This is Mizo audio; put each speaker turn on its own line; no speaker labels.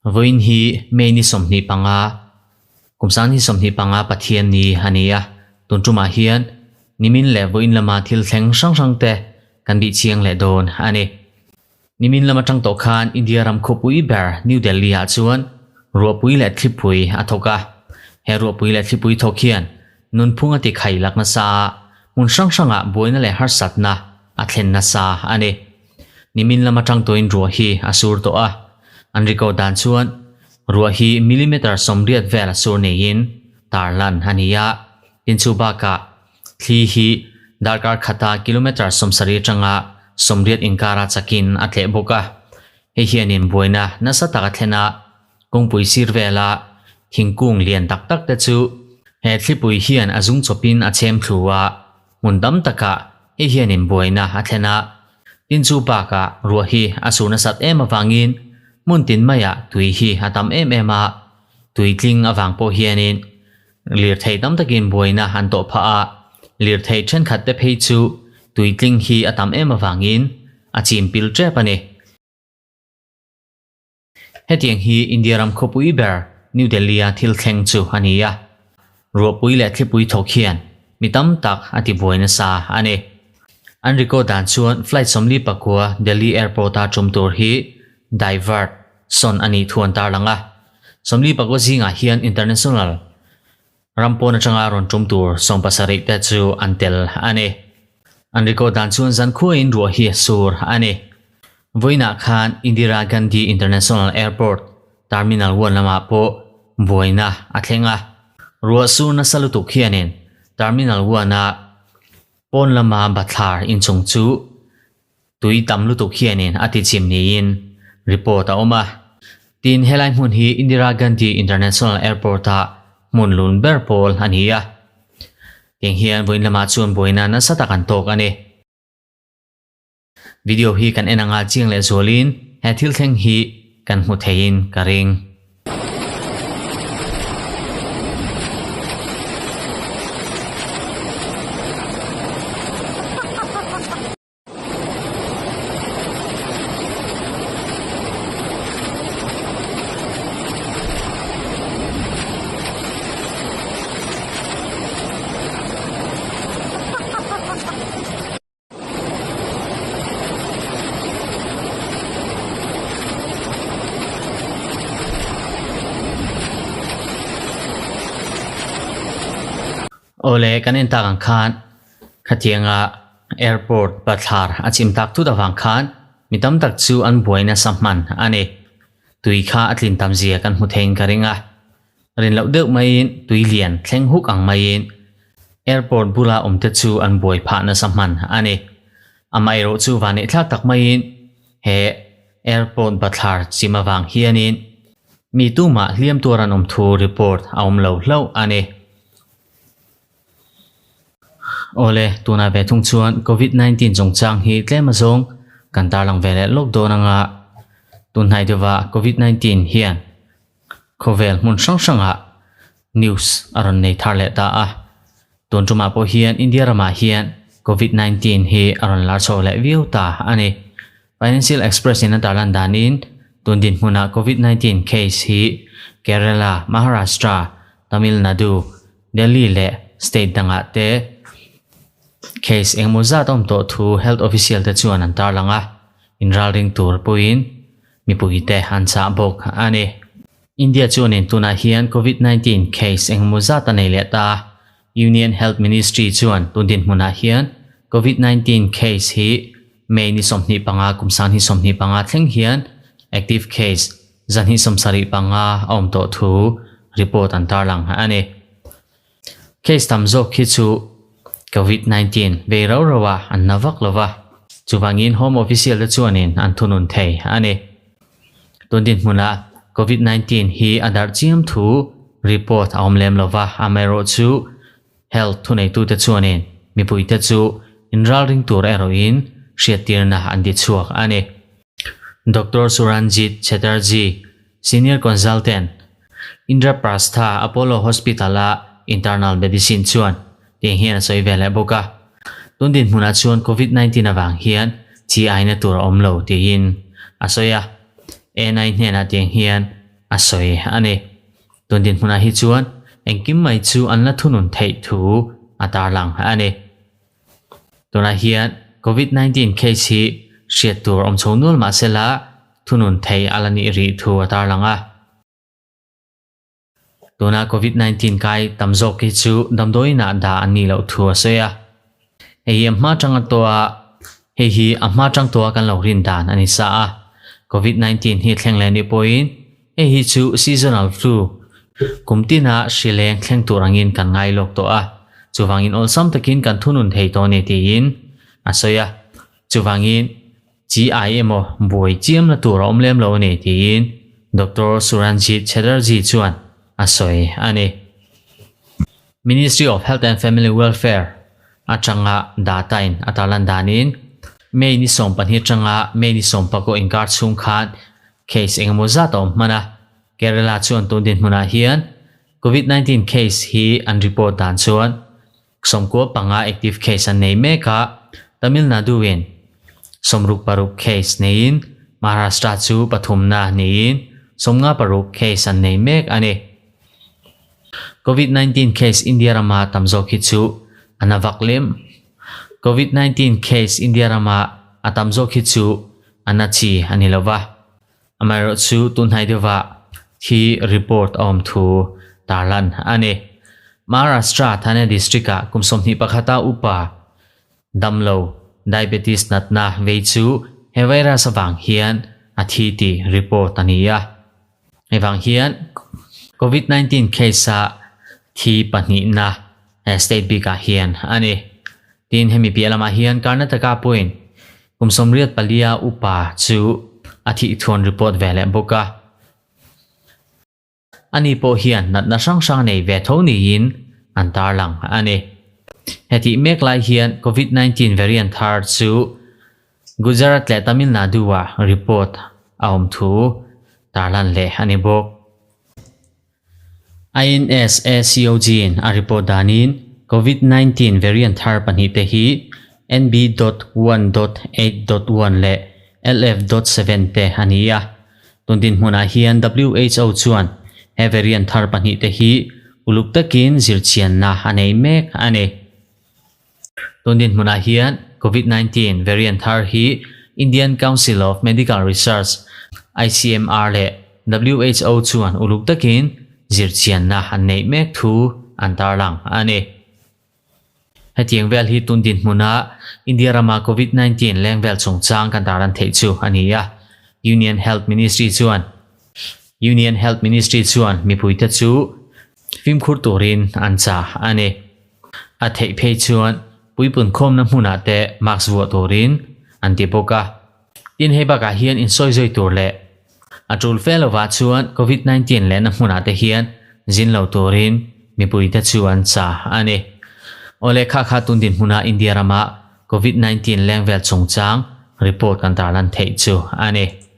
Vawiin hi May ni 25, kum 2025 Pathian ni a ni a, tun tumah hian nimin leh vawiin lama thil thleng hrang hrang te kan bih chiang leh dawn a ni. Nimin lam atang tawh khan India ram khawpui ber New Delhi ah chuan ruahpui leh thlipui a thawk a, he ruahpui leh thlipui thawk hian nunphung a ti khai lak nasa a, hmun hrang hrangah buaina leh harsatna a thlen nasa a ni. Nimin lam atang tawhin ruah hi a sur tawh a, an record dan chuan ruah hi millimeter 80 vel a sur neiin tarlan a ni a, tin chu bakah thli hi darkar khata kilometer 70 atanga 80 inkara chakin a tleh bawk a. Hei hianin buaina nasa tak a thlen a, kawngpui sir vela thingkung lian tak tak te chu he thlipui hian a zung chawpin a chhem thlu a, Hmun tam takah hei hianin buaina a thlen a, tin chu bakah ruah hi a sur nasat em avangin hmun tin maiah tui hi a tam em em a, tui tling avang pawh hianin lirthei tam takin buaina an tawh phah a, lirthei thenkhat te phei chu tui tling hi a tam em avangin a chim pil tep a ni. Hetiang hi India ram khawpui ber New Delhi-a thil thleng chu a ni a, ruahpui leh thlipui thawk hian mi tam tak a tibuai nasa a ni. An record dan chuan flight 49 Delhi Airport-a tum tur hi divert sawn a nih thu an tarlang a, 49 zingah hian international ram pawn atanga rawn tum tur 70 te chu an tel a ni. An record dan chuan zankhuain ruah hi a sur a ni. Vawiinah khan Indira Gandhi International Airport Terminal 1 lamah pawh buaina a thleng a. Ruah sur nasa lutuk hianin Terminal 1-a pawn lama bathlar inchung chu tui tam lutuk hianin a tichim niin report a awm a. Tin, helai hmun hi Indira Gandhi International Airport-a hmun lun ber pawl a ni a. Tiang hian vawiin lamah chuan buaina nasa tak an tawk a ni. Video hi kan en anga chiang leh zualin he thil thleng hi kan hmu theiin ka ring. Awle kan en tak ang khan khatianga airport bathlar a chim tak thut avang khan mi tam tak chu an buai nasa hman a ni. Tui kha a tlin tam zia kan hmu theiin ka ring a. Rin loh deuh maiin tui lian thleng huk ang maiin airport bula awm te chu an buai phah nasa hman a ni. Amaherawh chu vanneih thlak tak maiin he airport bathlar chim avang hianin mi tumah hliam tuar an awm thu report a awm lo hlauh a ni. Awle, tunah ve thung chuan Covid 19 chungchang hi tlem azawng kan tarlang ve leh lawk dawn anga tunhnai deuha Covid 19 hian Khawvel hmun hrang hrangah news a rawn nei thar leh ta a, tun tumah pawh hian India ramah hian Covid 19 hi a rawn lar chho leh viau ta a ni. Financial Express in a tarlan danin tun dinhmunah Covid 19 case hi Kerala, Maharashtra, Tamil Nadu, Delhi leh state dangah te case engemaw zat a awm tawh thu health official te chuan an tarlang a, inralring tur pawhin Mipuite an chah bawk a ni. India chuanin tunah hian Covid 19 case engemaw zat a nei leh ta. Union Health Ministry chuan tun dinhmunah hian Covid 19 case hi May ni 25 kum 2025 thleng hian active case 275 a awm tawh thu report an tarlang a ni. Case tam zawk khi chu Covid 19 vei rau rau a an na vak lo va, chuvangin Home Official te chuanin an thunun thei a ni. Tun dinhmunah Covid 19 hi a darh chiam thu report a awm lem lo va, amaherawhchu Health thuneitute chuanin mipuite chu inralring tur erawhin hriattirna an ti chhuak a ni. Doctor Suranjit Chatterjee, Senior Consultant, Indraprastha Apollo Hospital-a Internal Medicine chuan tiang hian a sawi ve leh bawk a. Tun dinhmunah chuan Covid 19 avang hian chi aina tur a awm lo tiin a sawi a. ANI hnenah tiang hian a sawi a ni. Tun dinhmunah hi chuan engkim mai chu an la thunun theih thu a tarlang a ni. Tunah hian Covid 19 case hi hriat tur awm chho nual mah sela thunun thei a la nih rih thu a tarlang a. Tuna Covid 19 kai tam zawk hi chu damdawiinah dah an nih loh thu a sawi a. Hei hi a hma tang tawha hei hi a hma tang tawha kan lo rin dan a ni sa a. Covid 19 hi thleng leh nih pawhin hei hi chu seasonal flu kum tina hri leng thleng tur angin kan ngai lawk tawh a. Chuvangin awlsam takin kan thunun thei tawh a ni tiin a sawi a. Chuvangin Chi ai emaw buai chiam la tur a awm lem lo a ni tiin Doctor Suranjit Chatterjee chuan a sawi a ni. Ministry of Health and Family Welfare atanga data in a tarlan danin May ni 12 atanga May ni 14 inkar chhung khan case engemaw zat a awm hman a, Kerala chuan tun dinhmunah hian Covid-19 case hi an report dan chuan 95 active case an nei mek a, Tamil Nadu in 66 case neiin Maharashtra chu pathumna niin 56 case an nei mek a ni. Covid 19 case India rama tam zawk hi chu a na vak lem. Covid 19 case India rama a tam zawk hi chu a na chi a ni lova. Amaherawhchu tunhnai deuhah thi report a awm thu tarlan a ni. Maharashtra Thane district-ah kum 21 a upa damlo diabetes natna vei chu he virus avang hian a thi tih report a ni a. Hei vang hian Covid 19 case-a thi pahnihna he state bikah hian a ni. Tin, hemi piah lamah hian Karnataka pawhin kum 84 a upa chu a thih thuan report ve leh bawk a. Ani pawh hian natna hrang hrang nei ve tho niin an tarlang a ni. Hetih mek lai hian Covid 19 variant thar chu Gujarat leh Tamil Nadu-ah report a awm thu tarlan leh a ni bawk. INSACOG-in a report danin Covid 19 variant thar pahnih te hi NB dot one dot eight dot one leh LF dot seven te a ni a. Tun dinhmunah hian WHO chuan he variant thar pahnih te hi uluk takin zirchianna a nei mek a ni. Tun dinhmunah hian Covid 19 variant thar hi Indian Council of Medical Research, ICMR, leh WHO chuan uluk takin zirchianna an neih mek thu an tarlang a ni. Hetiang vel hi tun dinhmuna India rama Covid 19 leng vel chungchang kan tarlan theih chu a ni a. Union Health Ministry chuan Union Health Ministry chuan mipuite chu fimkhur turin an chah a ni. A theih phei chuan puipun khawmna hmunah te mask vuah turin an ti bawk a. Tin hei bakah hian insawi zui tur leh a tul fe lovah chuan Covid 19 lehna hmunah te hian zin lo turin mipuite chu an chah a ni. Awle kha kha tun dinhmunah India rama Covid 19 leng vel chungchang report kan tarlan theih chu a ni.